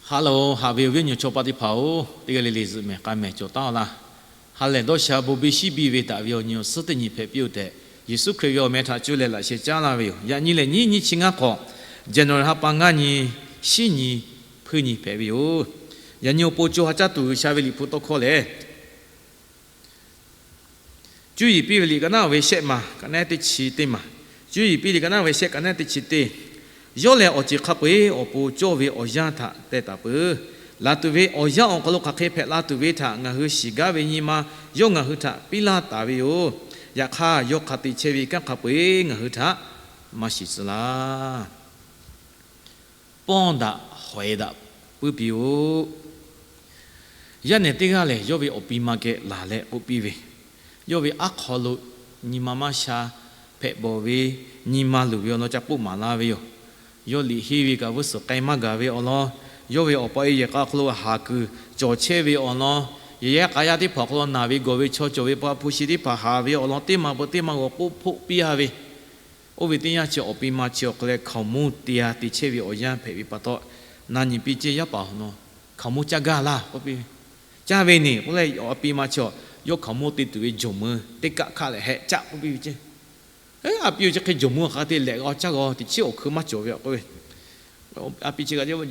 Hello, haꞈ ve awˬ viˉ awˬ nyi chaw paˆ teˇ hpaˍ-oˬ, teˇ g'aˇ le le zuhꞈ mehˍ k'a mehˍ cawˬ taˉ laˇ. Ha lehˬ dawˇ sha bon biˇ shiˉ biˇ ve daꞈ ve awˬ nyi awˬ suhˉ teˇ nyi hpehꞈ piˇ-oˬ tehꞈ, Yeˍsuˆ Hkriꞈ ve awˬ meh htaꞈ cuˇ leh laꞈ sheh caˉ laˇ ve yoˬ. Yaꞈ nyi lehˬ, nyiˇ nyiˇ chi ngaˇ hk'awꞈ, January ha pa ngaˇ nyi, shiˉ nyi, hpuiˇ nyi hpehꞈ ve yoˬ. Yaꞈ nyi awˬ pon co ha caˇ tuˬ G'uiˬsha ve Liꞈ hpu tawˇ hkawˇ lehˬ, Cuˇ yiˍ piˇ ve liꞈ ka naˉ ve shehˆ maˬ ka naˉ teˇ chi teˇ maˬ. Cuˇ yiˍ piˇ liꞈ ka naˉ ve shehˆ ka naˉ teˇ chi teˇ. Yawˇ lehˬ awˬ ceuˬ hk'a peu-eˬ awˬ pon cawˇ ve awˬ yanˇ htaꞈ teh taˍ peuˬ. Laˬ tuˬ ve awˬ yanˇ awˬ hk'aw lo hk'aˬ hk'e hpehꞈ la tuˬ ve htaꞈ ngaˬ hui shiˍ gaˇ ve nyi ma yawˇ ngaˬ hui htaꞈ piˇ laˇ taˍ ve yoˬ. Yaꞈ hk'aˇ, yawˇ hk'a te chehˇ ve kanˉ hk'a peu-eˬ ngaˬ hui htaꞈ maˇ shiˍ tcuh laˇ. Pawˇ daꞈ hawehˍ daꞈ puiˉ piˇ-oˆ. Yaˇ nehˬ teˇ g'aˇ lehˬ, yawˇ ve awˬ pi ma geh laˬ leh k'oˆ piˇ ve, yawˇ ve aˉ hk'aw lo nyi ma maˇ sha hpehꞈ bawˬ ve, nyi ma luˬ ve awˬ lawn ca k'oˆ maˍ laˇ ve yoˬ. Yawˇ liꞈ henˇ ve kaꞈ vuiˇ suhˍ k'ai maˇ gaˬ ve awˬ lawn, yawˇ ve awˬ pa e yehˬ k'a hk'aw lo haˍ kuiˬ cawˬ chehˇ ve awˬ lawn, yehˬ yaˇ k'a yaˇ teˇ hpaˍ awˬ hk'aw lo naˬ ve gawˬ ve chaw cawˬ ve pa hpu shi teˇ hpaˍ haˍ ve awˬ lawn teˇ maˬ peuˬ teˇ maˬ g'awˬ k'oˆ hpoˆ piˇ-a ve, oˇ ve teˇ yanˇ chi awˬ pi ma chi awˬ hk'aw leh hkaoˍmonˇ te-a te chehˇ ve awˬ yanˇ hpehꞈ ve pa taw, na nyi piˇ ceˇ, yaˇ paˍ-oˬ, nawˬ hkaoˍmonˇ caˇ gaˇ laˇ k'oˆ piˇ ve. Caˇ ve neˬ k'oˆ leh, awˬ pi ma chi yawˇ hkaoˍmonˇ te tuˬ ve jawˬ meuˇ teˇ kaˆ hkaˆ leh heh caˆ k'oˆ piˇ ve ceˇ. A pi-oˬ, chi hk'e jawˬ meuˇ hk'aˬ hk'e te lehꞈ g'a caˇ g'a, teꞈ chiˉ awˬ hkui maˇ cawˬ ve k'oˆ ve. A pi chi kaꞈ jawˬ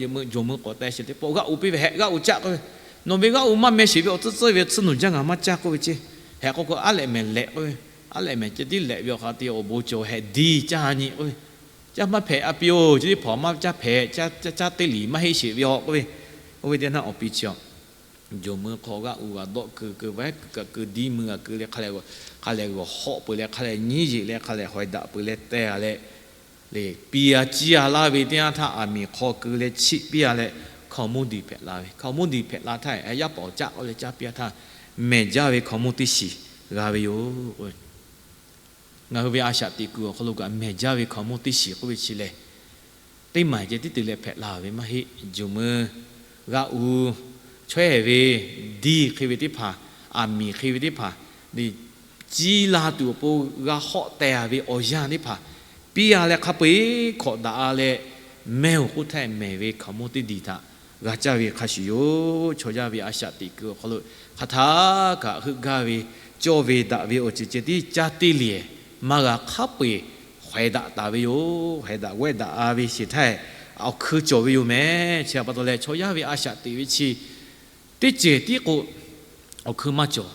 meuˇ k'awꞈ teh sheˍ teˇ pawˆ g'aˆ uˍ piˇ ve, heh g'aˆ uˍ caˆ k'oˆ ve. Nawˬ ve g'aˆ uˍ maˇ meh sheˍ ve awˬ tcuhˉ tcuhˉ ve tsuhˇ nuˬ jaˇ, ngaˬ maˇ caˇ k'oˆ ve ceˇ. Heh k'o k'o aˉ lehꞈ mehˍ lehꞈ k'oˆ ve. Aˉ lehꞈ mehˍ ceh tiˉ lehꞈ ve awˬ hk'aˬ hk'e te awˬ bon cawˬ heh diˇ caˇ nyi k'oˆ ve. Caˇ maˇ hpehꞈ, a pi-oˬ, chi teˇ hpaˍ maˇ caˇ hpehꞈ, caˇ caˇ teˇ liꞈ maˇ heˆ sheˍ ve aˬ k'oˆ ve. Oˇ ve teˇ naˇ awˬ pi chi a jawˬ meuˇ hk'aw g'aˆ uˍ g'a dawˆ keu keu vaˉ kaꞈ keu diˇ meuˇ g'a keu leh hk'a leh, hk'a leh g'awˬ hawˆ peuˬ leh hk'a leh nyiˉ yeˬ leh hk'a leh hawehˍ daꞈ peuˬ leh teh-a leh, leh piˇ-a ciˇ-a laˇ ve teˇ yanˇ htaˇ aˬ miˍ hk'aw keu leh chiˆ piˇ-a leh hkaoˍmonˇ diˬ hpehꞈ la ve. Hkaoˍmonˇ diˬ hpehꞈ la htaˇ, yaˇ paˍ awˬ caˆ k'oˆ leh caˇ piˇ-a htaˇ, mehˬ jaˇ ve hkaoˍmonˇ teˇ shiˍ g'a ve yoˬ. Ngaˬ hui ve a shaꞈ teꞈ kuiˬ awˬ hk'aw lo kaꞈ mehˬ jaˇ ve hkaoˍmonˇ teˇ shiˍ k'oˆ ve chi lehˬ, teˇ maˬ ceh tiˉ te leh hpehꞈ la ve maˇ heˆ. Jawˬ meuˇ g'aˆ uˍ chawehˇ ve diˇ hk'e ve teˇ hpaˍ, aˬ miˍ hk'e ve teˇ hpaˍ, ciˇ la tuˬ awˬ pon g'a hawˆ teh-a ve awˬ yanˇ teˇ hpaˍ piˇ-a leh hk'a peu-eˬ hkawꞈ daꞈ-a leh, mehˬ-oˬ k'oˆ htaˇ mehˬ ve hkaoˍmonˇ teˇ diˬ htaꞈ g'a caˇ ve hk'a shuˍ yoˬ. Chaw yaˇ ve a shaꞈ teꞈ kuiˬ awˬ hk'aw lo hk'aˬ htaˇ kaꞈ heuˆ gaˇ ve, cawˇ ve daꞈ ve awˬ ceuˬ ceh tiˉ caˇ teˇ liꞈ maˇ g'a hk'a peu-eˬ hawehˍ daꞈ taˍ ve yoˬ. Hawehˍ daꞈ g'awehˇ daꞈ-a ve sheˍ htaˇ, awˬ hkui cawˬ ve yoˬ mehˍ. Chi pa taw leh chaw yaˇ ve a shaꞈ teꞈ ve chi teˇ cehˬ tiˉ k'o, awˬ hkui maˇ cawˬ.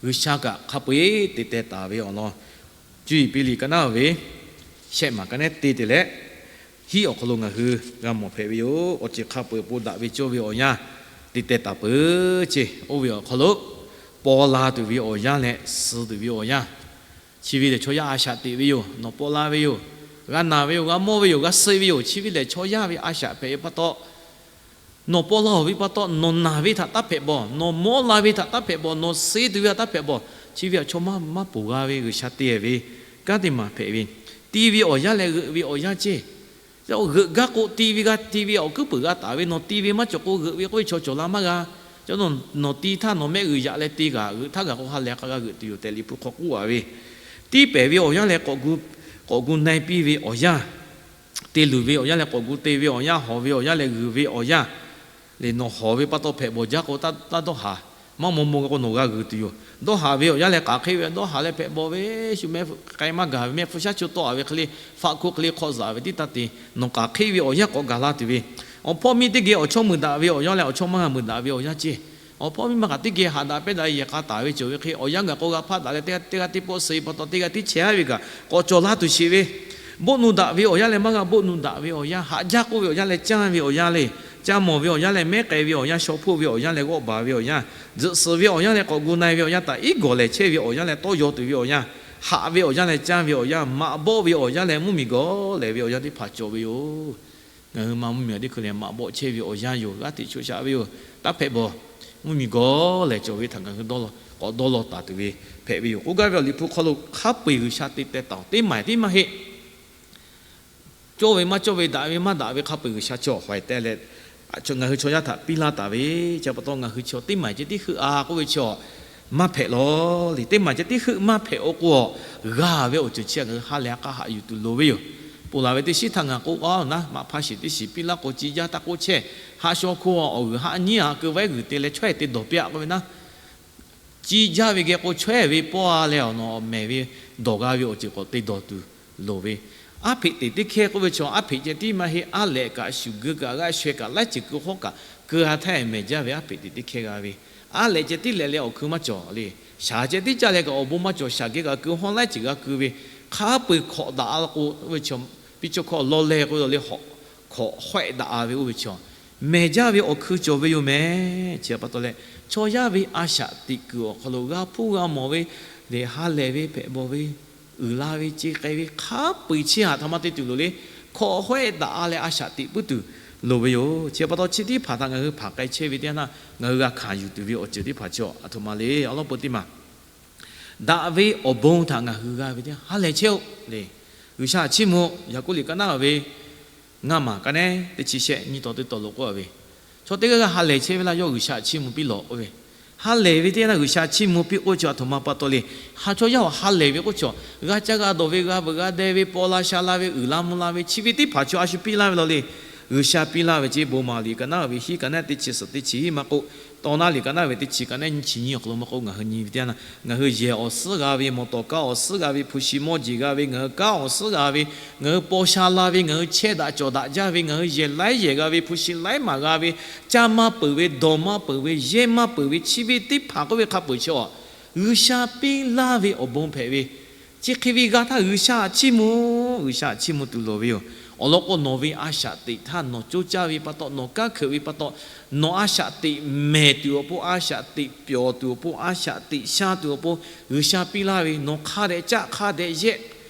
G'uiˬsha kaꞈ hk'a peu-eˬ te teh taˍ ve awˬ lawn, Cuˇ yiˍ piˇ liꞈ ka naˉ ve shehˆ maˬ ka naˉ te te leh, hiˉ awˬ hk'aw lo ngaˬ hui g'a mawˬ hpehꞈ ve yoˬ. Awˬ ceuˬ hk'a peu-eˬ awˬ pon daꞈ ve cawˇ ve awˬ yanˇ te teh taˍ peuˬ ceˇ. Oˇ ve awˬ hk'aw lo paw la tuˬ ve awˬ yanˇ leh suh tuˬ ve awˬ yanˇ, chi ve lehˬ chaw yaˇ a shaꞈ teꞈ ve yoˬ. Nawˬ paw la ve yoˬ, g'a naˬ ve yoˬ, g'a mawˇ ve yoˬ, g'a suh ve yoˬ. Chi ve lehˬ chaw yaˇ ve a shaꞈ hpehꞈ ve pa taw, nawˬ paw la-oˬ ve pa taw nawˬ naˬ ve htaꞈ taˇ hpehꞈ bawˬ, nawˬ mawˇ la ve htaꞈ taˇ hpehꞈ bawˬ, nawˬ suh tuˬ ve htaꞈ taˇ hpehꞈ bawˬ. Chi ve awˬ chaw maˇ maˇ ponˬ g'a ve G'uiˬsha te ve kanˉ teˇ maˬ hpehꞈ ve, ti ve awˬ yanˇ leh g'euꞈ ve awˬ yanˇ ceˇ. G'euꞈ gaˇ k'o ti ve g'a ti ve awˬ kuiˉ peunˍ g'a taˍ ve, nawˬ ti ve maˇ cawˬ k'o g'euꞈ ve k'oˆ ve chaw cawˬ la maˇ g'a. Cawˇ nawˬ ti htaˇ nawˬ mehˆ g'uiˬ yaꞈ leh te g'a, g'euꞈ htaˇ g'a k'o ha lehˬ k'a g'a g'euꞈ tuˬ yoˬ tehꞈ Liꞈ hpu hk'aw k'oˆ-a ve, tiˇ pehˍ ve awˬ yanˇ leh k'awꞈ gu, k'awꞈ gu na-e piˇ ve awˬ yanˇ, te luˬ ve awˬ yanˇ leh k'awꞈ gu te ve awˬ yanˇ, hawˍ ve awˬ yanˇ leh g'uiˬ ve awˬ yanˇ, lehˬ nawˬ hawˍ ve pa taw hpehꞈ bawˬ jaˇ k'o, taˇ dawˇ haˍ. Maˇ maw maw g'a k'o nawˬ g'a g'uiˬ tuˬ yoˬ. Dawˇ haˍ ve awˬ yanˇ leh k'aˬ hk'e ve dawˇ haˍ leh hpehꞈ bawˬ ve shu mehˆ k'ai maˇ gaˬ ve, mehˆ hpu shaˉ chu tawˆ-a ve hk'e le, faˆ hkuˆ hk'e le hk'aw zaꞈ ve tiˉ taˇ te. Nawˬ k'aˬ hk'e ve awˬ yanˇ k'awꞈ gaˬ la tuˬ ve, awˬ hpawˇ miˇ teˇ geh awˬ chawˇ meuˍ daꞈ ve awˬ yanˇ leh awˬ chawˇ maˇ g'a meuˍ daꞈ ve awˬ yanˇ ceˇ. Awˬ hpawˇ miˇ ma kaꞈ teˇ geh haꞈ daꞈ pehˇ daꞈ yehˬ k'a taˍ ve cawˬ ve hk'e, awˬ yanˇ gaˬ k'o g'a hpaˆ daꞈ leh teˇ g'aˇ teˇ g'aˇ teˇ pawˆ suh-e pa taw teˇ g'aˇ teˇ chehˇ-a ve kaꞈ k'awꞈ cawˬ la tuˬ sheˍ ve, boˆ nu daꞈ ve awˬ yanˇ leh maˇ g'a boˆ nu daꞈ ve awˬ yanˇ, haꞈ jaˇ k'oˆ ve awˬ yanˇ leh canˇ ve awˬ yanˇ le, canˇ mawˬ ve awˬ yanˇ leh mehˉ k'ai ve awˬ yanˇ, shaw hpoˆ ve awˬ yanˇ leh g'awˆ baˬ ve awˬ yanˇ, tzuhꞈ suhˍ ve awˬ yanˇ leh k'awꞈ gu na-e ve awˬ yanˇ htaꞈ iˉ gawˬ lehˬ chehˇ ve awˬ yanˇ leh tawˇ yaw tuˬ ve awˬ yanˇ, haꞈ ve awˬ yanˇ leh canˇ ve awˬ yanˇ, maꞈ bawˆ ve awˬ yanˇ leh mvuhˇmiˬ gawˬ lehˬ ve awˬ yanˇ teˇ hpaˍ cawˬ ve yoˬ. Ngaˬ hui ma mvuhˇmiˬ teˇ hkui lehˬ maꞈ bawˆ chehˇ ve awˬ yanˇ yoˬ. G'aˇ teꞈ choˬ shaꞈ ve yoˬ. Taˇ hpehꞈ bawˬ. Mvuhˇmiˬ gawˬ lehˬ cawˬ ve htaꞈ ngaˬ hui dawˇ law, k'awꞈ dawˇ law taˍ tuˬ ve hpehꞈ ve yoˬ. K'oˆ gaˇ ve awˬ Liꞈ hpu hk'aw lo hk'a peu-eˬ G'uiˬsha te teh taˍ-oˬ, teˇ maˬ teˇ maˇ heˆ. Cawˇ ve maˇ cawˇ ve, daꞈ ve maˇ daꞈ ve, hk'a peu-eˬ G'uiˬsha chaw hawehˍ teh leh, ngaˬ hui chaw yaˇ htaꞈ piˇ laˇ taˍ ve, chi pa taw ngaˬ hui chaw teˇ maˬ ceh tiˉ heuˆ-a k'oˆ ve chaw maˇ hpehꞈ lawˬ le. Teˇ maˬ ceh tiˉ heuˆ maˇ hpehꞈ-o k'o, g'a ve awˬ ceuˬ chi ngaˬ hui ha lehˬ ha k'a haꞈ yuˬ tuˬ loˍ ve yoˬ. ponˬ laˬ ve teˇ shiˉ htaˇ ngaˬ k'oˆ a naˉ, maꞈ hpa shiˍ teˇ shiˍ piˇ laˇ k'o, ciˇ jaˇ taˇ k'oˆ chehˇ. Haꞈ shaw hko awˬ g'uiˬ haꞈ nyiˉ a keu vaiˉ g'uiˬ te leh chawehˇ te dawˬ piˇ a k'oˆ ve naˉ, ciˇ jaˇ ve geh k'o chawehˇ ve pawˇ a leh awˬ nawˬ mehˬ ve dawˬ g'a ve awˬ ceuˬ k'awꞈ te dawˬ tuˬ loˍ ve. Aˉ hpeꞈ teꞈ teˇ hkehˇ k'oˆ ve chaw, aˉ hpeꞈ ceh tiˉ maˇ heˆ, aˉ lehꞈ kaꞈ shuˍ geu kaꞈ g'aˇ shawehˇ kaꞈ laiˉ ceuˬ keu hawˉ kaꞈ keu g'a htaˇ mehˬ jaˇ ve aˉ hpeꞈ teꞈ teˇ hkehˇ g'a ve. Aˉ lehꞈ ceh tiˉ lehꞈ leh awˬ hkui maˇ cawˬ le. Shaˍ ceh tiˉ caˇ leh kaꞈ awˬ bon maˇ cawˬ, shaˍ geh kaꞈ keu hawˉ laiˉ ceuˬ g'a keu ve. Hk'a peu-eˬ hkawꞈ daꞈ a k'o, piˇ cawˇ hkawˇ law leh k'oˆ ve le, hkawꞈ hawehˆ daꞈ a ve oˇ ve chaw, mehˬ jaˇ ve awˬ hkui cawˬ ve yoˬ mehˬ. Chi pa taw leh, chaw yaˇ ve a shaꞈ teꞈ kuiˬ awˬ hk'aw lo g'a hpuˇ g'a mawˬ ve, lehˬ ha lehˬ ve hpehꞈ bawˬ ve, uiˍ la ve ce k'ai ve hk'a peu-eˬ chi htaꞈ htoꞈ ma te tuˬ loˍ le. Hkawꞈ hawehˆ daꞈ a leh a shaꞈ teꞈ puiˉ tuˬ loˍ ve yoˬ. Chi pa taw chi teˇ hpaˍ htaꞈ ngaˬ hui hpanˍ k'ai chehˇ ve teˇ yanˇ htaˇ, ngaˬ hui g'a hkanˍ yuˬ tuˬ ve awˬ ceuˬ teˇ hpaˍ chi a htoꞈ ma le. Awˬ lawn peu teˇ maˬ daꞈ ve awˬ bon htaꞈ ngaˬ hui g'a ve teˇ yanˇ ha lehˬ chehˇ-oˆ le. G'uiˬsha chiˇ mvuh, Yaˍkoˆ liꞈ ka naˉ ve ngaˇ maˬ ka nehˉ teˇ chi shehˆ nyiˇ taw teˇ taw lo k'oˆ a ve, chaw teˇ g'aˇ g'aˇ ha lehˬ chehˇ ve laˇ, yawˇ G'uiˬsha chiˇ mvuh piˇ lawˬ k'oˆ ve. Ha lehˬ ve teˇ yanˇ G'uiˬsha chiˇ mvuh piˇ k'oˆ ve chi a htoꞈ ma pa taw le. Ha chaw yaˇ awˬ ha lehˬ ve k'oˆ chaw, g'a caˇ g'a dawˬ ve, g'a veuꞈ g'a deh ve, paw la sha la ve, uiˍ la mvuh la ve, chi ve teˇ hpaˍ chaw a shu piˇ laˇ ve law le. G'uiˬsha piˇ laˇ ve ceˇ. Bon maˍ liꞈ ka naˉ ve hiˉ ka nehˉ teˇ chi suhˍ teˇ chi maˇ k'oˆ, Taw naˉ liꞈ ka naˉ ve teˇ chi ka nehˉ nyiˇ chi nyiˇ awˬ hk'aw lo maˇ k'oˆ, ngaˬ hui nyi ve teˇ yanˇ, ngaˬ hui yehˬ awˬ suhˉ g'a ve, mawˬ tawˍ kaˇ awˬ suhˉ g'a ve, hpu shi mawˇ jeˬ g'a ve, ngaˬ hui kaˉ awˬ suhˉ g'a ve, ngaˬ hui paw sha la ve, ngaˬ hui chehˇ daꞈ cawˬ daꞈ jaˇ ve, ngaˬ hui yehˬ laiˉ yehˬ g'a ve, hpu shi laiˉ maˬ g'a ve, caˇ maˇ peuˬ ve, dawˬ maˇ peuˬ ve, yehˇ maˇ peuˬ ve, chi ve teˇ hpaˍ k'oˆ ve hk'a peuˬ chi a, G'uiˬsha piˇ laˇ ve awˬ bon hpehꞈ ve. Chi hk'e ve g'a htaˇ G'uiˬsha chiˇ mvuh, G'uiˬsha chiˇ mvuh tuˬ loˍ ve yoˬ. Awˬ lawn k'o, nawˬ ve a shaꞈ teꞈ htaˇ nawˬ coˇ caˇ ve pa taw, nawˬ kanˉ hkeuꞈ ve pa taw, nawˬ a shaꞈ teꞈ mehˍ tuˬ awˬ pon, a shaꞈ teꞈ pyawˬ tuˬ awˬ pon, a shaꞈ teꞈ sha tuˬ awˬ pon G'uiˬsha piˇ laˇ ve, nawˬ hk'a dehꞈ caˆ hk'a dehꞈ yehˇ,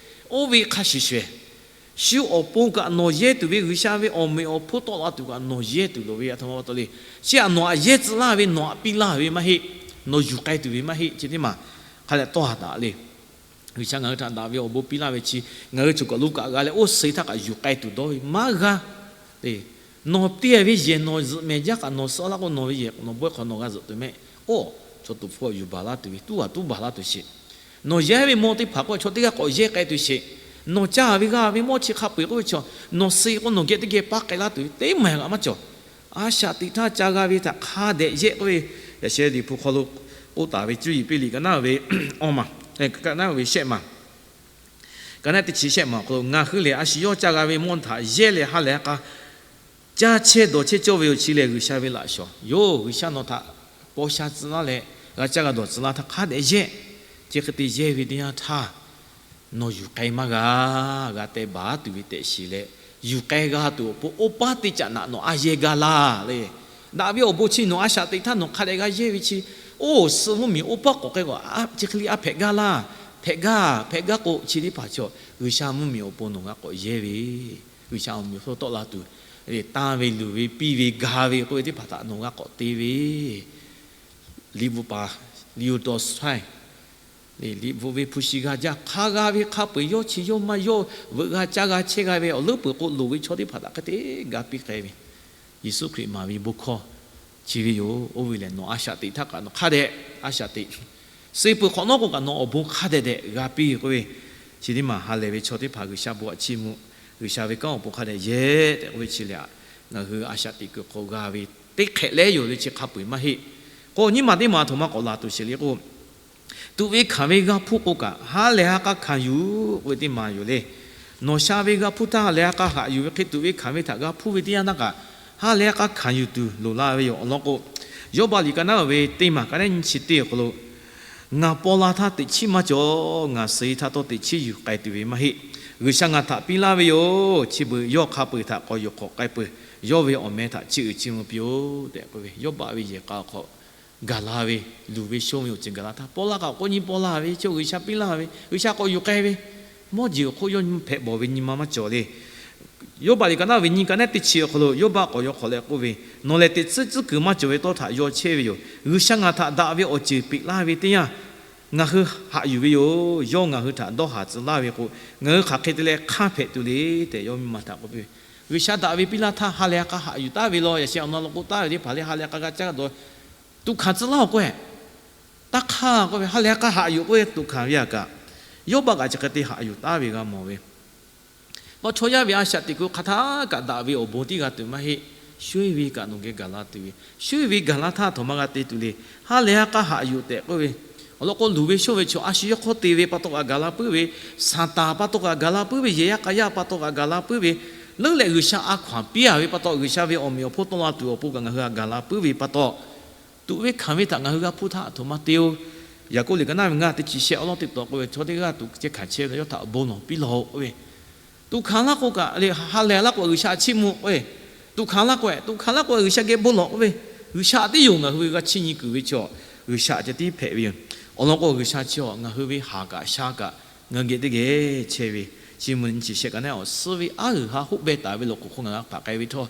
oˇ ve hk'a shuˍ shuˍ, shu awˬ pon kaꞈ nawˬ yehˇ tuˬ ve, G'uiˬsha ve awˬ meꞈ awˬ hponˇ tawˆ la tuˬ kaꞈ nawˬ yehˇ tuˬ loˍ ve a htoꞈ ma pa taw le. Chi htaꞈ nawˬ htaꞈ yehˇ tcuh laˇ ve, nawˬ htaꞈ piˇ laˇ ve maˇ heˆ. Nawˬ yuˬ k'ai tuˬ ve maˇ heˆ. Chi teˇ maˬ hk'a leh tawˇ ha daꞈ le. G'uiˬsha ngaˬ hui htaꞈ daꞈ ve awˬ bon piˇ laˇ ve chi, ngaˬ hui choˬ kaˬ lo kaꞈ g'a leh oˇ suh htaˇ kaꞈ yuˬ k'ai tuˬ dawˇ ve maˇ g'a. Nawˬ te ve yehˬ nawˬ zuhꞈ mehˍ jaˇ kaꞈ nawˬ suh laˇ k'o, nawˬ ve yehˬ nawˬ bawehˇ hk'aw nawˬ g'a zuhꞈ tuˬ mehˆ. Oˇ, chaw tuˍ hpfuh yuˬ baˬ laˇ tuˬ ve, tuˉ baˬ tuˉ baˬ laˇ tuˬ sheˍ. Nawˬ yehˇ ve mawˇ teˇ hpaˍ k'o, chaw teˇ g'aˇ k'awꞈ yehˇ k'ai tuˬ sheˍ. Nawˬ caˇ ve g'aˇ ve mawˇ chi hk'a peu-eˬ k'oˆ ve chaw, nawˬ suh k'o nawˬ geh teˇ geh paˇ k'ai laˇ tuˬ ve teˇ maˬ g'aꞈ maˇ cawˬ. A shaꞈ teꞈ htaˇ ca g'a ve htaꞈ hk'a dehꞈ yehˇ k'oˆ ve, yaꞈ sheh Liꞈ hpu hk'aw lo k'oˆ taˍ ve cuˇ yiˍ piˇ liꞈ ka naˉ ve awˇ maˬ, ka naˉ ve shehˆ maˬ, ka naˉ teˇ chi shehˆ maˬ awˬ hk'aw lo, ngaˬ hui lehˬ a shu yawˇ caˇ g'a ve mawˇ htaꞈ yehˇ leh ha lehˬ a k'a caˇ chehˇ dawˬ chehˇ cawˇ ve yoˬ. Chi lehˬ G'uiˬsha ve laꞈ shawˍ yoˬ. G'uiˬsha nawˬ htaꞈ paw sha tcuh laˇ leh g'a caˇ g'a dawˬ tcuh laˇ htaˇ hk'a dehꞈ yehˇ. Chi hk'e te yehˇ ve teˇ yanˇ htaˇ, nawˬ yuˬ k'ai maˇ g'a. G'a teh baˬ tuˬ ve tehꞈ shiˍ leh, yuˬ k'ai g'a tuˬ awˬ pon oˇ paˉ teˇ caꞈ naꞈ nawˬ a yehˇ gaˇ laˇ le. Daꞈ ve awˬ bon chi nawˬ a shaꞈ teꞈ htaˇ nawˬ hk'a dehꞈ g'a yehˇ ve chi, oˇ suh mvuhˇmiˬ oˇ paˉ k'awꞈ k'ai k'o, chi hk'e le a hpehꞈ gaˇ laˇ. Hpehꞈ gaˇ, hpehꞈ gaˇ k'o chi teˇ hpaˍ chaw, G'uiˬsha mvuhˇmiˬ awˬ pon nawˬ g'a k'awꞈ yehˇ ve, G'uiˬsha awˬ mvuhˇmiˬ awˬ hpfuhˇ tawˆ la tuˬ, tanˇ ve luˬ ve piˇ ve ga ve k'oˆ ve teˇ hpaˍ htaꞈ nawˬ g'a k'awꞈ te ve, liꞈ bvuhꞈ paˍ, liꞈ bvuhꞈ ve hpu shi g'a jaˇ hk'a g'a ve hk'a peu-eˬ yawˇ chi yawˇ maˇ yawˇ veuꞈ g'a caˇ g'a chehˇ g'a ve awˬ leuˉ peuˬ k'o loˍ ve chaw teˇ hpaˍ htaꞈ hk'e te g'a piˇ k'ai ve, Yeˍsuˆ Hkriꞈ maˍ ve bon hkawˇ chi ve yoˬ. Oˇ ve lehˬ nawˬ a shaꞈ teꞈ htaˇ kaꞈ nawˬ hk'a dehꞈ a shaꞈ teꞈ, suh peuˬ hk'awꞈ nawˉ k'o kaꞈ nawˬ awˬ bon hk'a dehꞈ dehꞈ g'a piˇ k'oˆ ve, chi teˇ maˬ ha lehˬ ve chaw teˇ hpaˍ G'uiˬsha bon htaꞈ chiˇ mvuh, G'uiˬsha ve kanˉ awˬ pon hk'a dehꞈ yehˇ tehꞈ k'oˆ ve chi lehˬ, ngaˬ hui a shaꞈ teꞈ kuiˬ hk'aw g'a ve teˇ hk'ehꞈ leh yoˬ le. Chi hk'a peu-eˬ maˇ heˆ. K'o nyiˇ maˬ teˇ maˬ a htoꞈ ma k'awꞈ laˬ tuˬ sheˍ le k'o, tuꞈ ve hkanˍ ve g'a hpuˇ k'o kaꞈ ha lehˬ ha k'a hkanˍ yuˬ k'oˆ ve teˇ maˬ yoˬ le. Nawˬ sha ve g'a hpuˇ htaˇ ha lehˬ ha k'a haꞈ yuˬ ve hk'e, tuꞈ ve hkanˍ ve htaꞈ g'a hpuˇ ve teˇ yanˇ htaˇ kaꞈ ha lehˬ ha k'a hkanˍ yuˬ tuˬ loˍ la ve yoˬ. Awˬ lawn k'o, Yawˇbaˆ liꞈ ka naˉ ve teˇ maˬ ka nehˉ nyiˇ chi teˇ awˬ hk'aw lo, Ngaˬ paw la htaˇ teꞈ chiˉ maˇ cawˬ. Ngaˬ suh-e htaˇ tawˇ teꞈ chiˉ yuˬ k'ai tuˬ ve maˇ heˆ. G'uiˬsha ngaˬ htaꞈ piˇ laˇ ve yoˬ. Chi beuꞈ yawˇ hk'a peu-eˬ htaꞈ k'awꞈ yuˬ k'awꞈ k'ai peuˬ. Yawˇ ve awˬ meh htaꞈ chiˇ uiˍ chiˇ mvuh piˇ-oˆ tehꞈ k'oˆ ve, Yawˇbaˆ ve yehˬ k'a awˬ hk'aw gaˬ la ve, luˬ ve shonˇ ve awˬ ceuˬ gaˬ la htaˇ, paw la kaꞈ k'o nyi paw la ve, chi G'uiˬsha piˇ laˇ ve, G'uiˬsha k'awꞈ yuˬ k'ai ve, mawˇ jeˬ awˬ hk'oˆ yawˇ hpehꞈ bawˬ ve nyi ma maˇ cawˬ le. Yawˇbaˆ liꞈ ka naˉ ve nyiˇ ka nehˉ teˇ chi awˬ hk'aw lo Yawˇbaˆ k'awꞈ yaw hk'awꞈ leh k'oˆ ve, Nawˬ lehˬ teꞈ tcuhˉ tcuhˉ kuiˬ maˇ cawˬ ve tawˇ htaꞈ yaw chehˇ ve yoˬ. G'uiˬsha ngaˬ htaꞈ daꞈ ve awˬ ceuˬ peꞈ laˇ ve teˇ yanˇ, ngaˬ hui haꞈ yuˬ ve yoˬ. Yawˇ ngaˬ hui htaꞈ dawˇ haˍ tcuh laˇ ve k'o, ngaˬ hui hk'aˬ hk'e te leh hk'anˇ hpehꞈ tuˬ le tehꞈ yawˇ miˇ ma htaꞈ k'oˆ piˇ ve. G'uiˬsha daꞈ ve piˇ laˇ htaˇ ha lehˬ ha k'a haꞈ yuˬ taˍ ve law. Yaꞈ sheh awˬ na lo k'oˆ taˍ ve teˇ hpaˍ le, ha lehˬ ha k'a g'a caˇ dawˬ tuꞈ hkanˍ tcuh laˇ-oˬ k'oˆ-e, taˇ hk'aˇ k'oˆ ve, ha lehˬ ha k'a haꞈ yuˬ k'oˆ ve tuꞈ hkanˍ ve a kaꞈ, Yawˇbaˆ kaꞈ chi hk'e te haꞈ yuˬ taˍ ve g'a mawˬ ve. Chaw yaˇ ve a shaꞈ teꞈ kuiˬ hk'aˬ htaˇ kaꞈ daꞈ ve awˬ bon tiˉ g'a tuˬ maˇ heˆ. Shu ve kaꞈ nawˬ geh gaˬ la tuˬ ve, shu ve gaˬ la htaˇ a htoꞈ ma g'a te tuˬ le. Ha lehˬ ha k'a haꞈ yuˬ tehꞈ k'oˆ ve, awˬ lawn k'o, luˬ ve shonˇ ve chaw a shu yawˇ hk'aw te ve pa taw kaꞈ gaˬ la puiˉ ve, Saˍtanˍ pa taw kaꞈ gaˬ la puiˉ ve, yehˬ yaˇ k'a yaˇ pa taw kaꞈ gaˬ la puiˉ ve, leuˉ leh G'uiˬsha a hkaw anˬ piˇ a ve pa taw, G'uiˬsha ve awˬ meꞈ awˬ hponˇ tawˆ la tuˬ awˬ pon kaꞈ ngaˬ hui htaꞈ gaˬ la puiˉ ve pa taw, tuꞈ ve hkanˍ ve htaꞈ ngaˬ hui g'a hpuˇ htaˇ a htoꞈ ma te-o. Yaˍkoˆ liꞈ ka naˇ ve ngaˇ teˇ chi shehˆ awˉ lawˉ teˇ tawˬ k'oˆ ve, chaw teˇ g'aˇ tuꞈ ceh hkanˍ chehˇ ve yoˇ htaꞈ bon lawˬ piˇ law k'oˆ ve, tuꞈ hkanˍ laˇ k'o kaꞈ le, ha lehˬ laˇ k'o G'uiˬsha chiˇ mvuh k'oˆ ve, tuꞈ hkanˍ laˇ k'o, tuꞈ hkanˍ laˇ k'o G'uiˬsha geh bon lawˬ k'oˆ ve, G'uiˬsha tiˉ yoˬ ngaˬ hui ve g'a chiˇ nyi kuiˬ ve chaw, G'uiˬsha ceh tiˉ hpehꞈ ve yoˬ. Awˬ lawn k'o, G'uiˬsha chi a ngaˬ hui ve haˍ kaꞈ sha kaꞈ ngaˬ hui geh teˇ geh chehˇ ve, chi mvuhˇ nyi chi shehˆ ka naˇ awˬ suhˉ ve aˉ g'uiˬ ha hoˆ beh taˍ ve lawˬ hk'oꞈ hk'aw ngaˬ g'a hpaꞈ k'ai ve htawˇ,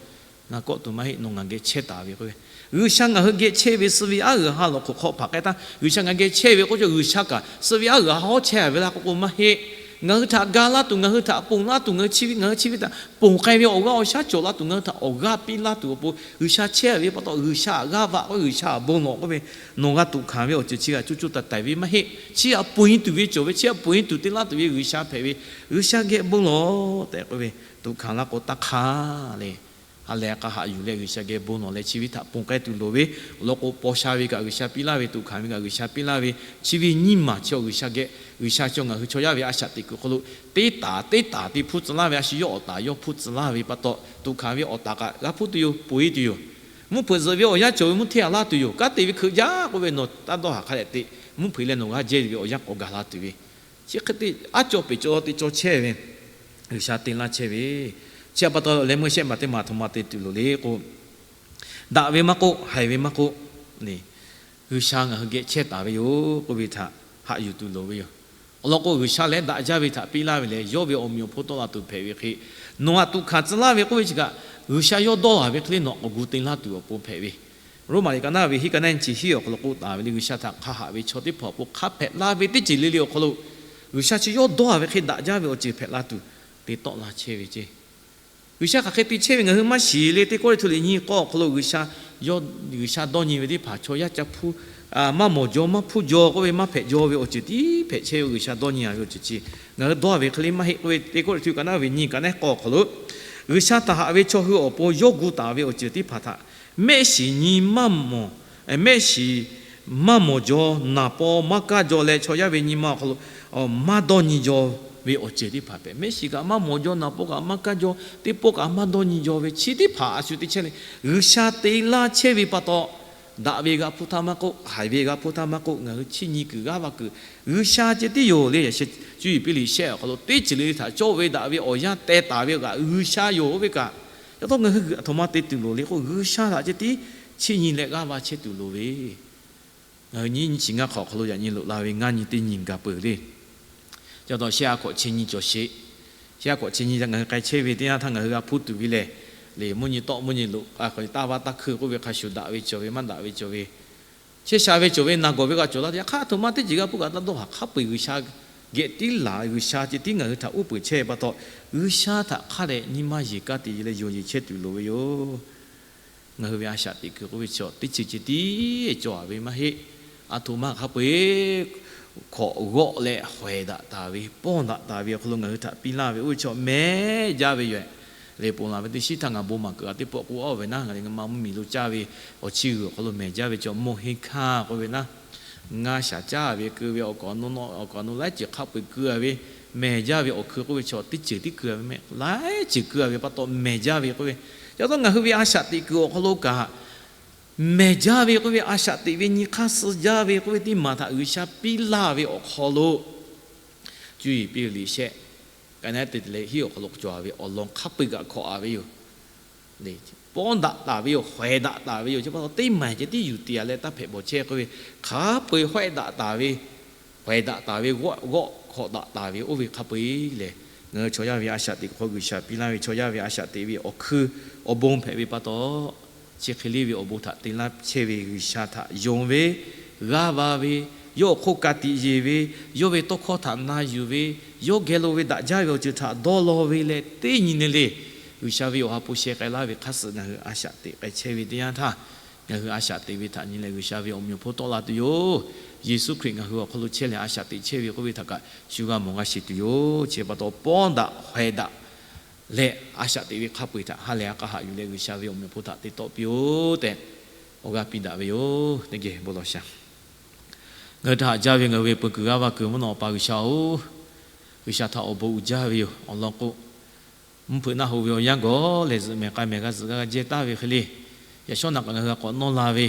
ngaˬ kawˆ tuˬ maˇ heˆ, nawˬ ngaˬ geh chehˇ taˍ ve k'oˆ ve, G'uiˬsha ngaˬ hui geh chehˇ ve suh ve aˉ g'uiˬ ha lawˬ hk'oꞈ hk'aw hpaꞈ k'ai htaˇ, G'uiˬsha ngaˬ geh chehˇ ve k'oˆ ve, G'uiˬsha kaꞈ suh ve aˉ g'uiˬ ha hawˉ chehˇ ve laˇ k'oˆ k'o maˇ heˆ. Ngaˬ hui htaꞈ ga laˇ tuˬ, ngaˬ hui htaꞈ ponˬ laˇ tuˬ, ngaˬ hui chi ve, ngaˬ hui chi ve htaꞈ ponˬ k'ai ve awˬ g'aˇ awˬ shaˉ cawˬ laˇ tuˬ, ngaˬ hui htaꞈ awˬ g'aˇ piˇ laˇ tuˬ awˬ pon G'uiˬsha chehˇ ve pa taw, G'uiˬsha htaꞈ g'aˇ va k'oˆ ve, G'uiˬsha htaꞈ bon lawˬ k'oˆ ve, nawˬ g'a tuꞈ hkanˍ ve awˬ ceuˬ chi kaꞈ coˇ coˇ taiˍ taiˍ ve maˇ heˆ. Chi htaꞈ ponˬ e tuˬ ve cawˬ ve, chi htaꞈ ponˬ e tuˬ te laˇ tuˬ ve G'uiˬsha hpehꞈ ve, G'uiˬsha geh bon lawˬ tehꞈ k'oˆ ve, tuꞈ hkanˍ laˇ k'o taˇ hk'a le. Ha lehˬ ha k'a haꞈ yuˬ leh G'uiˬsha geh bon lawˬ leh chi ve htaꞈ ponˬ k'ai tuˬ loˍ ve, awˬ lawn k'o, paw sha ve kaꞈ G'uiˬsha piˇ laˇ ve, tuꞈ hkanˍ ve kaꞈ G'uiˬsha piˇ laˇ ve, chi ve nyiˇ maˬ chi G'uiˬsha geh, G'uiˬsha chi ngaˬ hui chaw yaˇ ve a shaꞈ teꞈ kuiˬ hk'aw lo teˇ taˍ teˇ taˍ te hpuˇ tcuh laˇ ve, a shu yawˇ awˬ taˍ yawˇ hpuˇ tcuh laˇ ve pa taw, tuꞈ hkanˍ ve awˬ taˍ kaꞈ g'a hpuˇ tuˬ yoˬ, ponˬ e tuˬ yoˬ. Mvuhˇ hpeuꞈ zuhꞈ ve awˬ yanˇ cawˬ ve mvuhˇ hteˇ a laˇ tuˬ yoˬ. Kanˉ te ve hkeuꞈ jaˇ k'oˆ ve, nawˬ taˇ dawˇ haˍ hk'a dehꞈ te, mvuhˇ hpeuꞈ leh nawˬ g'a jehˇ ve awˬ yanˇ k'awꞈ gaˬ la tuˬ ve, chi hk'e te aˉ cawˇ peˬ cawˇ te cawˇ chehˇ ve, G'uiˬsha te laˇ chehˇ ve, chi htaꞈ pa taw leh meuˇ shehˆ maˬ teˇ maˬ a htoꞈ ma te tuˬ loˍ le k'o, daꞈ ve maˇ k'oˆ, haiˬ ve maˇ k'oˆ, G'uiˬsha ngaˬ hui geh chehˇ taˍ ve yoˬ k'oˆ ve htaꞈ haꞈ yuˬ tuˬ loˍ ve yoˬ. Awˬ lawn k'o, G'uiˬsha lehˬ daꞈ jaˇ ve htaꞈ piˇ laˇ ve leh, yawˇ ve awˬ meꞈ awˬ hponˇ tawˆ la tuˬ hpehꞈ ve hk'e, nawˬ htaꞈ tuꞈ hkanˍ tcuh laˇ ve k'oˆ ve chi kaꞈ, G'uiˬsha yawˇ dawˇ laˬ ve hk'e le nawˬ k'awꞈ gu te laˇ tuˬ awˬ pon hpehꞈ ve, Roˉmaꞈ liꞈ ka naˇ ve hiˉ ka naˇ nyi chi hiˉ awˬ hk'aw lo k'oˆ taˍ ve le, G'uiˬsha htaꞈ hk'a haꞈ ve chaw teˇ hpaˍ awˬ pon hk'a hpehꞈ la ve teˇ ceuˬ le le awˬ hk'aw lo, G'uiˬsha chi yawˇ dawˇ ve hk'e daꞈ jaˇ ve awˬ ceuˬ hpehꞈ la tuˬ te tawˆ la chehˇ ve ceˇ. G'uiˬsha hk'aˬ hk'e te chehˇ ve ngaˬ hui maˇ shiˍ le. Teˇ Kawˇrenˍhtuˆ liꞈ nyiˇ k'awˇ awˬ hk'aw lo G'uiˬsha, G'uiˬsha dawˇ nyi ve teˇ hpaˍ chaw yaˇ ca hpuˇ, maˇ mawˬ jaw maˇ hpuˇ jaw k'oˆ ve maˇ hpehꞈ jaw ve awˬ ceuˬ tiˉ hpehꞈ chehˇ ve, G'uiˬsha dawˇ nyi a ve awˬ ceuˬ chi ngaˬ hui dawˇ ve hk'e le maˇ heˆ k'oˆ ve, Teˇ Kawˇrenˍhtuˆ ka naˇ ve nyiˇ ka naˇ k'awˇ awˬ hk'aw lo, G'uiˬsha htaꞈ haꞈ ve chaw hui awˬ pon yawˇ gu taˍ ve awˬ ceuˬ teˇ hpaˍ htaꞈ mehˆ shiˍ nyi maˇ mawˬ, mehˆ shiˍ maˇ mawˬ jaw, naˍ paw maˇ kaˇ jaw leh chaw yaˇ ve nyi ma awˬ hk'aw lo maˇ dawˇ nyi jaw ve awˬ ceuˬ teˇ hpaˍ hpehꞈ. Mehˆ shiˍ kaꞈ maˇ mawˬ jaw, naˍ paw kaꞈ maˇ kaˇ jaw, teˇ pawˆ kaꞈ maˇ dawˇ nyi jaw ve chi teˇ hpaˍ a shu te chehˇ le. G'uiˬsha te laˇ chehˇ ve pa taw, daꞈ ve g'a hpuˇ htaˇ maˇ k'oˆ, haiˬ ve g'a hpuˇ htaˇ maˇ k'oˆ, ngaˬ hui chiˇ nyi kuiˬ g'aˇ va kuiˬ G'uiˬsha ceh tiˉ yoˬ le. Yaꞈ sheh cuˇ yiˍ piˇ liꞈ shehˆ awˬ hk'aw lo teˇ ceuˬ le le htaꞈ cawˇ ve daꞈ ve awˬ yanˇ teh taˍ ve kaꞈ G'uiˬsha yoˬ oˇ ve kaꞈ, yaꞈ taw ngaˬ hui a htoꞈ ma te tuˬ loˍ le k'o, G'uiˬsha htaꞈ ceh tiˉ chiˇ nyi leh g'aˇ va chehˇ tuˬ loˍ ve, ngaˬ hui nyiˇ nyi chi ngaˇ hk'awꞈ hk'aw lo yaꞈ nyi loꞈ la ve ngaˇ nyi teˇ nyi gaˬ peuˬ le. Ca taw shehˆ a hkawꞈ chi nyi cawˬ sheˍ. Shehˆ a hkawꞈ chi nyi ngaˬ hui k'ai chehˇ ve teˇ yanˇ htaˇ ngaˬ hui g'a hpuˇ tuˬ ve lehˬ, le mvuhˇ nyi tawˆ mvuhˇ nyi loꞈ a hk'aw taˇ vaˇ taˇ hkui k'oˆ ve hk'a shuˍ daꞈ ve cawˬ ve maˇ daꞈ ve cawˬ ve, chehˇ sha ve cawˬ ve, naˬ gawˬ ve g'a cawˬ la teˇ yanˇ hk'aˇ, a htoꞈ ma teˇ ceuˬ g'a hpuˇ kaꞈ taˇ dawˇ haˍ. Hk'a peu-eˬ G'uiˬsha geh tiˉ laˬ, G'uiˬsha ceh tiˉ ngaˬ hui htaꞈ uˉ peunˍ chehˇ ve pa taw, G'uiˬsha htaꞈ hk'a dehꞈ nyi ma yeˬ ka tiꞈ yeˬ leh yonˍ yeˬ chehˇ tuˬ loˍ ve yoˬ. Ngaˬ hui ve a shaꞈ teꞈ kuiˬ k'oˆ ve chi teˇ ceuˬ ceh tiˉ cawˬ a ve maˇ heˆ. A htoꞈ ma hk'a peu-eˬ hkawꞈ g'awˆ leh hawehˬ daꞈ taˍ ve, pawˇ daꞈ taˍ ve awˬ hk'aw lo ngaˬ hui htaꞈ piˇ laˇ ve oˇ ve chi mehˬ jaˇ ve yoˬ. Leh ponˬ laˬ ve teˇ shiˉ htaˇ ngaˬ bon maˬ keuꞈ a teˇ pawˆ k'oˆ a ve naˉ, ngaˬ leh ngaˬ ma mvuhˇmiˬ lo caˇ ve awˬ chi g'uiˬ awˬ hk'aw lo mehˬ jaˇ ve chi mawˇ heˇ hkanˇ k'oˆ ve naˉ, ngaˇ shaˍ caˇ ve keu ve awˬ kaꞈ awˬ nu laiˉ ceuˬ hk'a peu-eˬ keu a ve, mehˬ jaˇ ve awˬ hkui k'oˆ ve chi teˇ ceuˬ tiˉ keu a ve mehˬ, laiˉ ceuˬ keu a ve pa taw mehˬ jaˇ ve k'oˆ ve. Yaꞈ taw ngaˬ hui ve a shaꞈ teꞈ kuiˬ awˬ hk'aw lo kaꞈ mehˬ jaˇ ve k'oˆ ve, a shaꞈ teꞈ ve nyi hk'aˇ suh jaˇ ve k'oˆ ve teˇ maˬ htaꞈ G'uiˬsha piˇ laˇ ve awˬ hk'aw lo, cuˇ yiˍ piˇ liꞈ shehˆ, ka naˉ te te leh hiˉ awˬ hk'aw lo cawˬ a ve awˬ lawn hk'a peu-eˬ kaꞈ hkawꞈ a ve yoˬ. Pawˇ daꞈ taˍ ve yoˬ, hawehˬ daꞈ taˍ ve yoˬ. Chi pa taw teˇ maˬ ceh tiˉ yuˬ tiꞈ a leh taˇ hpehꞈ bawˬ chehˇ k'oˆ ve, hk'a peu-eˬ hawehˬ daꞈ taˍ ve, hawehˬ daꞈ taˍ ve, g'awˆ g'awˆ hkawꞈ daꞈ taˍ ve oˇ ve hk'a peu-eˬ lehˬ, ngaˬ hui chaw yaˇ ve a shaꞈ teꞈ hk'aw G'uiˬsha piˇ laˇ ve chaw yaˇ ve a shaꞈ teꞈ ve awˬ hkui awˬ bon hpehꞈ ve pa taw, chi hk'e le ve awˬ bon htaꞈ te laˇ chehˇ ve G'uiˬsha htaꞈ yonˍ ve, g'aˇ va ve, yawˇ awˬ hk'oˆ ka tiꞈ yeˬ ve, yawˇ ve tawˇ hkawˇ htaꞈ na yuˬ ve, yawˇ geh lo ve daꞈ jaˇ ve awˬ ceuˬ htaꞈ dawˇ law ve leh teˇ nyi le le, G'uiˬsha ve awˬ ha hpu sheh k'ai laˇ ve hk'aˇ suh ngaˬ hui a shaꞈ teꞈ k'ai chehˇ ve teˇ yanˇ htaˇ, ngaˬ hui a shaꞈ teꞈ ve htaꞈ nyi leh G'uiˬsha ve awˬ meꞈ awˬ hponˇ tawˆ la tuˬ yoˬ. Yeˍsuˆ Hkriꞈ ngaˬ hui awˬ hk'aw lo chehˇ leh a shaꞈ teꞈ chehˇ ve k'oˆ ve htaꞈ kaꞈ shu g'a mawˬ g'a shiˍ tuˬ yoˬ. Chi pa taw pawˇ daꞈ hawehˬ daꞈ leh a shaꞈ teꞈ ve hk'a peu-eˬ htaꞈ ha lehˬ a k'a haꞈ yuˬ leh G'uiˬsha ve awˬ meꞈ awˬ hponˇ htaꞈ te tawˆ piˇ-oˆ tehꞈ awˬ g'aˇ piˇ daꞈ ve yoˬ. Teˇ geh bon lawˬ shaˍ. Ngaˬ hui htaꞈ haꞈ jaˇ ve ngaˬ hui ve peuˬ kuiˬ g'aˇ va kuiˬ mvuhˇ naw awˬ pa G'uiˬsha-oˬ, G'uiˬsha htaꞈ awˬ bon uiˍ jaˇ ve yoˬ. Awˬ lawn k'o, mvuhˇ hpeuꞈ naˆ hoꞈ ve awˬ yanˇ gawˬ lehˬ, zuhꞈ mehˍ k'ai mehˍ g'a zuhꞈ g'a jehˇ taˍ ve hk'e le, yaꞈ shawˉ naꞈ kaꞈ ngaˬ hui g'a k'awꞈ nawˇ la ve,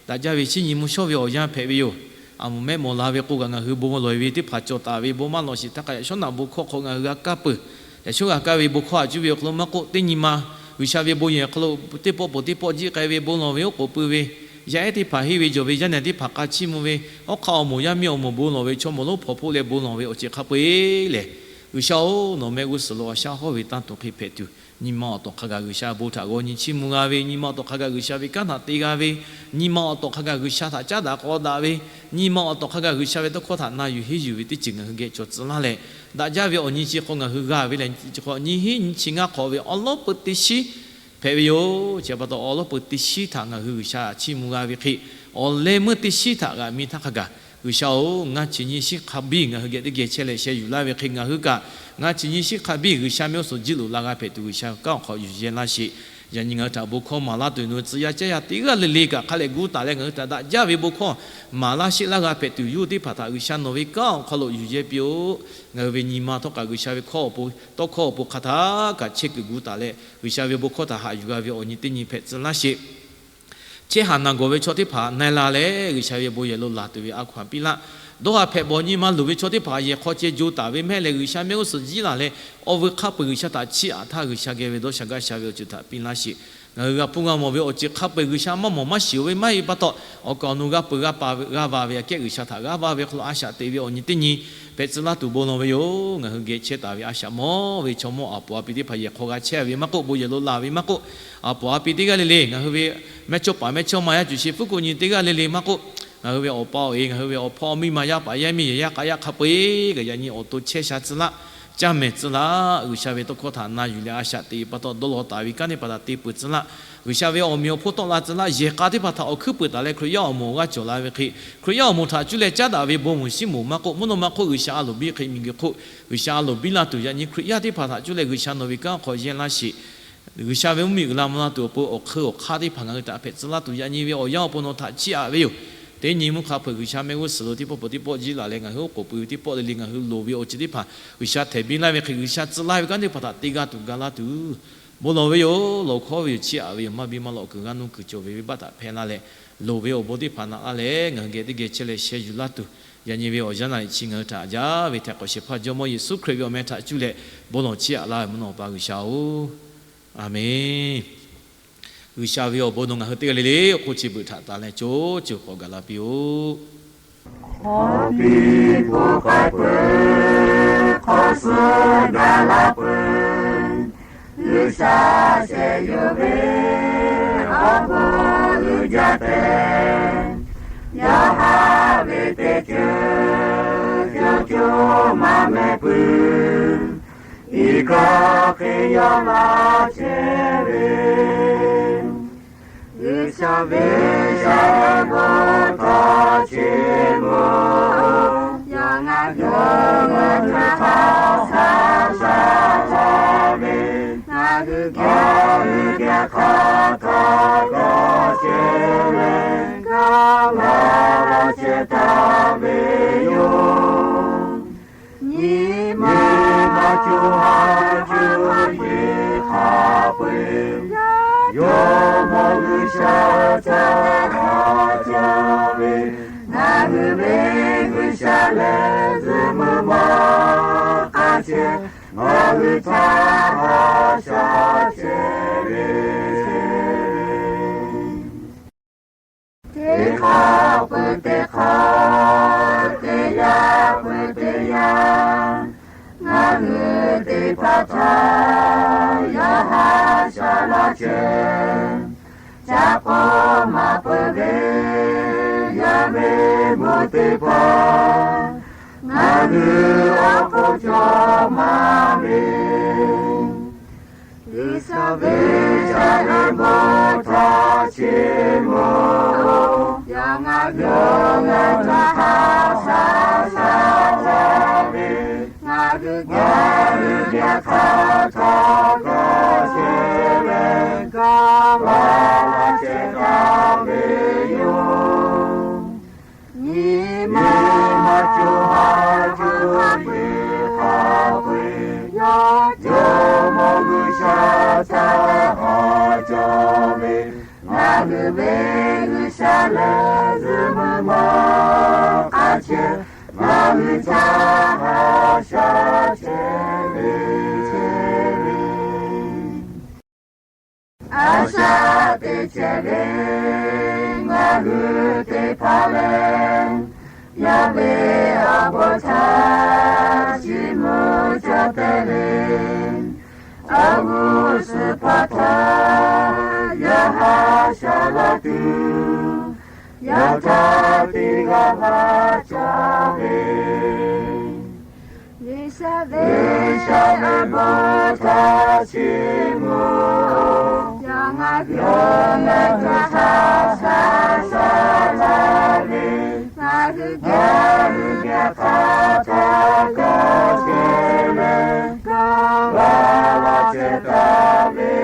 daꞈ jaˇ ve shinˉ nyi mvuhˇ shawˉ ve awˬ yanˇ hpehꞈ ve yoˬ. A moˍ mehˆ mawˬ la ve k'o kaꞈ ngaˬ hui bon lawˬ-e ve teˇ hpaˍ cawˬ taˍ ve bon maˇ lawꞈ sheˍ htaˇ kaꞈ, yaꞈ shawˉ naꞈ bon hkawˇ hk'aw ngaˬ hui g'a kaˇ peuˬ. Yaꞈ shawˉ g'a kaˇ ve bon hkawˇ a cuˇ ve awˬ hk'aw lo maˇ k'oˆ, teˇ nyi ma G'uiˬsha ve bon yehˬ hk'aw lo teˇ pawˆ peuˬ teˇ pawˆ jiˆ k'ai ve bon lawˬ ve oˉ k'oˍ pui ve, yaˇ ehˉ teˇ hpaˍ henˇ ve jawˬ ve yaˇ nehˬ teˇ hpaˍ k'a chiˇ mvuh ve, awˉ hk'aˇ awˬ moˍ yaˇ miˇ awˬ moˍ bon lawˬ ve, chaw mawˬ lonˉ hpawnˬ hpoˆ leh bon lawˬ ve awˬ ceuˬ hk'a peu-eˬ lehˬ, G'uiˬsha-oˬ, nawˬ mehˆ g'uˇ suhˍ lo a shaˉ hawˉ ve tanˇ tuˬ hk'e hpehꞈ tuˬ, nyi ma awˬ tawˍ hk'a gaˬ G'uiˬsha bon htaꞈ g'aw nyi chiˇ mvuh g'a ve, nyi ma awˬ tawˍ hk'a gaˬ G'uiˬsha ve kanˉ htaꞈ te g'a ve, nyi ma awˬ tawˍ hk'a gaˬ G'uiˬsha htaꞈ caˉ daꞈ k'aw daꞈ ve, nyi ma awˬ tawˍ hk'a gaˬ G'uiˬsha ve tawˇ hkawˇ htaꞈ na yuˬ henˇ yuˬ ve teˇ ceuˬ ngaˬ hui geh cawˬ tcuh laˇ leh, daꞈ jaˇ ve awˬ nyi chi hk'aw ngaˬ hui g'a ve lehˬ, chi hk'aw nyiˇ hinˉ nyiˇ chi ngaˇ hk'awꞈ ve awˉ lawˉ peuˬ teˇ shiˉ hpehꞈ ve yoˬ. Chi pa taw, awˉ lawˉ peuˬ teˇ shiˉ htaꞈ ngaˬ hui G'uiˬsha chiˇ mvuh g'a ve hk'e, awˬ leh meuˇ teˇ shiˉ htaꞈ g'aꞈ mi htaˇ hk'a gaˬ, G'uiˬsha-oˬ, ngaˇ chi nyiˇ shiˉ hk'a biˇ ngaˬ hui geh teˇ geh chehˇ leh sheh yuˬ laˇ ve hk'e, ngaˬ hui kaꞈ ngaˇ chi nyiˇ shiˉ hk'a biˇ G'uiˬsha mehˆ g'uˇ suhˍ jiˆ loꞈ la g'a hpehꞈ tuˬ G'uiˬsha kanˉ awˬ hk'aw yuˬ yehˇ laˇ sheˍ. Yaꞈ nyi ngaˬ hui htaꞈ bon hkawˇ maˍ laˇ tuˬ, nawˬ hui tcuh yaˇ caˇ yaˇ teˇ g'aˇ le le kaꞈ hk'a lehˬ gu taˍ leh, ngaˬ hui htaꞈ daꞈ jaˇ ve bon hkawˇ maˍ laˇ sheˆ laˇ g'a hpehꞈ tuˬ, yawˇ teˇ hpaˍ htaꞈ G'uiˬsha nawˬ ve kanˉ awˬ hk'aw lo yuˬ yehˇ piˇ-oˆ. Ngaˬ hui ve nyi ma htawˇ kaꞈ G'uiˬsha ve hkawˇ awˬ pon, tawˇ hkawˇ awˬ pon hk'a htaˇ kaꞈ chehˇ kuiˬ gu taˍ leh, G'uiˬsha ve bon hkawˇ htaꞈ haꞈ yuˬ g'a ve awˬ nyi teˇ nyi hpehꞈ tcuh laˇ sheˍ. Chehˇ haˍ naˬ gawˬ ve chaw teˇ hpaˍ na-e la leh, G'uiˬsha ve bon yehˬ lo laˬ tuˬ ve a hkaw-anˬ piˇ laˇ. Dawˇ haˍ hpehꞈ bawˬ nyi ma luˬ ve chaw teˇ hpaˍ yehˬ hk'aw ceh jo taˍ ve mehˆ leh, G'uiˬsha mehˆ g'uˇ suhˍ jiˆ laˬ leh, awˬ vuiˬ hk'a peu-eˬ G'uiˬsha htaꞈ chiˇ aꞈ htaˇ, G'uiˬsha geh ve dawˇ sha gaˇ sha ve awˬ ceuˬ htaꞈ piˇ laˇ sheˍ. Ngaˬ hui g'a hpuˇ g'a mawˬ ve awˬ ceuˬ hk'a peu-eˬ G'uiˬsha maˇ mawˬ maˇ shiˍ-oˬ ve maˇ heˆ pa taw, awˬ kaˍ awˬ nu g'a peuˬ g'a pa g'a va ve aꞈ kehˉ G'uiˬsha htaꞈ g'a va ve hk'aw lo a shaꞈ teꞈ ve awˬ nyi teˇ nyi hpehꞈ tcuh laˇ tuˬ bon lawˬ ve yoˬ. Ngaˬ hui geh chehˇ taˍ ve a shaꞈ mawˇ ve chaw mawˇ aˬ poˍ a pi teˇ hpaˍ yehˬ hk'aw g'a chehˇ ve maˇ k'oˆ, bon yehˬ lo laˬ ve maˇ k'oˆ, aˬ poˍ a pi teˇ g'aˇ le le, ngaˬ hui ve mehˇchawˇpaˍ mehˇchawˇma yaˇ cuˬ sheˍ fuˉ kuˆ nyi teˇ g'aˇ le le maˇ k'oˆ, ngaˬ hui ve awˬ pa awˬ e, ngaˬ hui ve awˬ hpawˇ miˇ ma yaˇ paˍ yaˇ miˇ yehˬ yaˇ k'a yaˇ hk'a peu-eˬ kaꞈ, yaꞈ nyi awˬ to chehˇ sha tcuh laˇ, caˇ mehˍ tcuh laˇ. G'uiˬsha ve tawˇ hkawˇ htaꞈ na yuˬ leh a shaꞈ teꞈ pa taw, dawˇ law taˍ ve kanˉ teˇ hpaˍ htaꞈ te peuˬ tcuh laˇ. G'uiˬsha ve awˬ meꞈ awˬ hponˇ tawˆ la tcuh laˇ. Yehˬ k'a teˇ hpaˍ htaꞈ awˬ hkuiˉ peuˬ taˍ leh Hkriꞈ yaˇ awˬ moˍ g'a cawˬ la ve hk'e, Hkriꞈ yaˇ awˬ moˍ htaꞈ cuˇ leh caˉ daꞈ ve bon moˍ shiˉ moˍ maˇ k'oˆ, mvuhˇ naw ma hk'oˆ G'uiˬsha a loˍ biˇ hk'e miˬguiˬ hk'oˆ G'uiˬsha a loˍ biˇ laˇ tuˬ, yaꞈ nyi Hkriꞈ yaˇ teˇ hpaˍ htaꞈ cuˇ leh G'uiˬsha nawˬ ve kanˉ hk'aw yehˇ laˇ sheˍ. G'uiˬsha ve mvuhˇmiˬ uiˍ la mvuh la tuˬ awˬ pon awˬ hk'eun awˬ hk'aˇ teˇ hpaˍ ngaˬ hui htaꞈ hpehꞈ tcuh laˇ tuˬ, yaꞈ nyi ve awˬ yanˇ awˬ pon nawˬ htaꞈ chiˇ aꞈ ve yoˬ. Teˇ nyi mvuhˇ hk'a peu-eˬ G'uiˬsha mehˆ g'uˇ suhˍ lo teˇ pawˆ peuˬ teˇ pawˆ jiˆ laˬ leh, ngaˬ hui oˉ k'oˍ pui ve teˇ pawˆ le le ngaˬ hui loˍ ve awˬ ceuˬ teˇ hpaˍ G'uiˬsha htehꞈ biˇ laˇ ve hk'e, G'uiˬsha tcuh laˇ ve kanˉ teˇ hpaˍ htaꞈ te g'a tuˬ ga laˇ tuˬ, bon lawˬ ve yoˬ. Lawˬ hkawˇ ve yoˬ. Chiˇ aꞈ ve yoˬ. Maˇ biˇ maˇ lawꞈ kuiˬ g'aˇ nuˇ kuiˬ cawˬ ve venˇbaˆ htaꞈ hpehˇ laˇ leh, loˍ ve awˬ bon teˇ hpaˍ naꞈ laˇ leh, ngaˬ hui geh teˇ geh chehˇ leh sheh yuˬ laˇ tuˬ, yaꞈ nyi ve awˬ yanˇ naꞈ chi ngaˬ hui htaꞈ jaˇ ve htehꞈ k'awꞈ shehˍ hpaˇ Jawˇmawˇ Yeˍsuˆ Hkriꞈ ve awˬ meh htaꞈ cuˇ leh bon lawˬ chiˇ aꞈ laˇ ve mvuhˇ naw awˬ pa G'uiˬsha-oˬ, Aˍmenˍ. G'uiˬsha ve awˬ bon nawˬ ngaˬ hui teˇ g'aˇ le le awˬ hk'oˆ chi beuꞈ htaꞈ tanˍ leh co ceuˬ k'awꞈ gaˬ la piˇ-oˆ. Awˬ piˇ hpu k'ai peuˬ, hk'awꞈ suh gaˬ la peuˬ, G'uiˬsha shehˍ yuˬ ve awˬ bon uiˍ jaˇ tehꞈ, yawˇ haꞈ ve teˇ ceuˬ co co maˇ meh peuˬ. Iˉ kaˆ hk'e yawˇ laˇ chehˇ ve, G'uiˬsha ve shaˍ lehˬ bon htaꞈ chiˇ mvuh, yawˇ ngaˬ hui ngaˬ hui htaꞈ shaˍ shaˍ laˇ ve, ngaˬ hui geh geh hk'a htaꞈ g'a chehˇ leh, g'a laˇ chehˇ taˍ ve yoˬ. Nyi ma co ha co yeˬ hk'a peu-eˬ, Jawˇmawˇ G'uiˬsha ca ha ca ve, ngaˬ hui ve G'uiˬsha lehˬ zuhꞈ meuˇ maˇ k'a chehˇ, ngaˬ hui htaꞈ ha shaˍ chehˇ ve teˇ hk'aˇ peuˬ teˇ hk'aˇ, teˇ yanˇ peuˬ teˇ yanˇ, ngaˬ hui teˇ hpaˍ htaꞈ yawˇ haꞈ shaˍ laˇ chehˇ. Ca k'awˇ maˍ peuˬ ve yaˇ ve mvuhˇ teˇ hpaˍ, ngaˬ hui awˬ hk'oˆ cawˬ maˍ ve, G'uiˬsha ve shaˍ lehˬ bon htaꞈ chiˇ mvuh, yawˇ ngaˬ hui ngaˬ hui htaꞈ shaˍ shaˍ laˇ ve, ngaˬ Ngaˬ hui geh hk'aˬ htaˇ kaꞈ chehˇ leh, gaˇ laˇ chehˇ taˍ ve yoˬ. Nyi ma co ha co teˇ hk'a peu-eˬ, Jawˇmawˇ G'uiˬsha htaꞈ haˍ jaw ve, ngaˬ hui ve G'uiˬsha lehˬ zuhꞈ mvuh maˇ k'aˇ chehˇ, ngaˬ hui htaꞈ haˍ shaˍ chehˇ ve, chehˇ ve. A shaꞈ teꞈ chehˇ ve ngaˬ hui teˇ hpaˍ lehˬ, yaˇ ve awˬ bon htaꞈ chiˇ mvuh caˇ te le. Awˬ g'uˇ suhˍ hpaˇ htaꞈ yaˇ haˍ shaˍ laˇ tuˬ, yaˇ htaꞈ teˇ g'aˇ g'aˇ cawˬ ve, G'uiˬsha ve bon htaꞈ chiˇ mvuh, yawˇ ngaˬ hui htaꞈ haˍ shaˍ laˇ ve, ngaˬ hui geh hk'aˬ htaˇ kaꞈ chehˇ leh, gaˇ laˇ chehˇ taˍ ve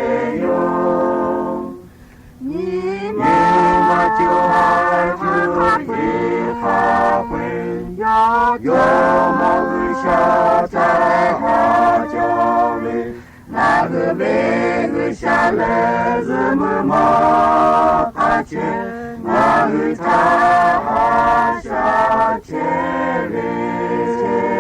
yoˬ. Nyi ma co ha co teˇ hk'a peu-eˬ, Jawˇmawˇ G'uiˬsha htaꞈ haˍ jaw ve, ngaˬ hui ve G'uiˬsha lehˬ zuhꞈ mvuh maˇ k'aˇ chehˇ, ngaˬ hui htaꞈ haˍ shaˍ chehˇ ve, chehˇ